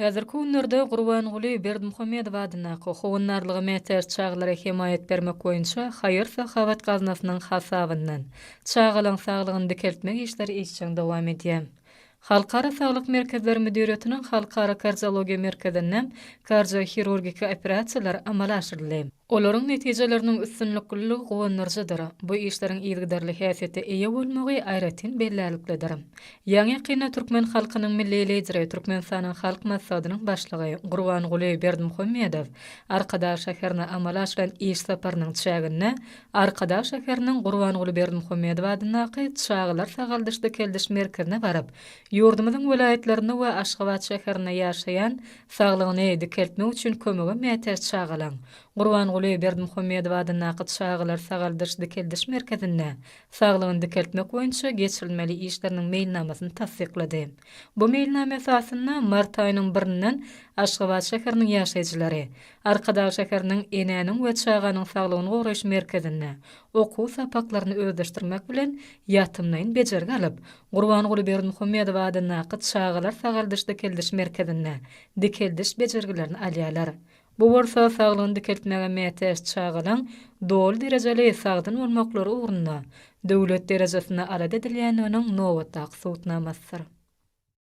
Häzirki günlerde Gurbanguly Berdimuhamedow adyndaky Howandarlyga mätäç çagalara hemaýat bermek boýunça haýyr-sahawat gaznasynyň hasabyndan çagalaryň saglygyny dikeltmek işleri işjeň dowam edýär. Halkara saglyk merkezleri müdiriýetiniň Halkara kardiologiýa merkezinde kardiohirurgiki operasiýalar amala aşyryldy. Olaryň netijeleriniň üstünlikliligi guwandyryjydyr. Bu işleriň yzygiderli häsiýete eýe bolmagy aýratyn bellärliklidir. Ýaňy-ýakynda türkmen halkynyň Milli Lideri, Türkmenistanyň Halk Maslahatynyň Başlygy Gurbanguly Berdimuhamedow Arkadag şäherine amala aşyran iş saparynyň çäginde Arkadag şäheriniň Gurbanguly Berdimuhamedow adyndaky çagalar sagaldyş-dikeldiş merkezine baryp, ýurdumyzyň welaýatlarynda we Aşgabat şäherinde ýaşaýan Saglygyny dikeltmek üçin kömege mätäç çagalaň Gurbanguly Berdimuhamedow adyndaky çagalar sagaldyş-dikeldiş merkezinde saglygyny dikeltmek boýunça geçirilmeli işleriniň meýilnamasyny tassyklady. Bu meýilnama esasynda mart aýynyň birinden Aşgabat şäheriniň ýaşaýjylary Arkadag şäheriniň Enäniň we çaganyň saglygyny goraýyş merkezinde okuw sapaklaryny özleşdirmek bilen ýatymlaýyn bejergi alyp, Gurbanguly Berdimuhamedow adyndaky çagalar sagaldyş-dikeldiş merkezinde dikeldiş bejergilerini alýarlar. Bu bolsa saglygyny dikeltmäge mätäç çagalaň doly derejeli sagdyn bolmaklary ugrunda döwlet derejesinde alada edilýändiginiň nobatdaky subutnamasydyr.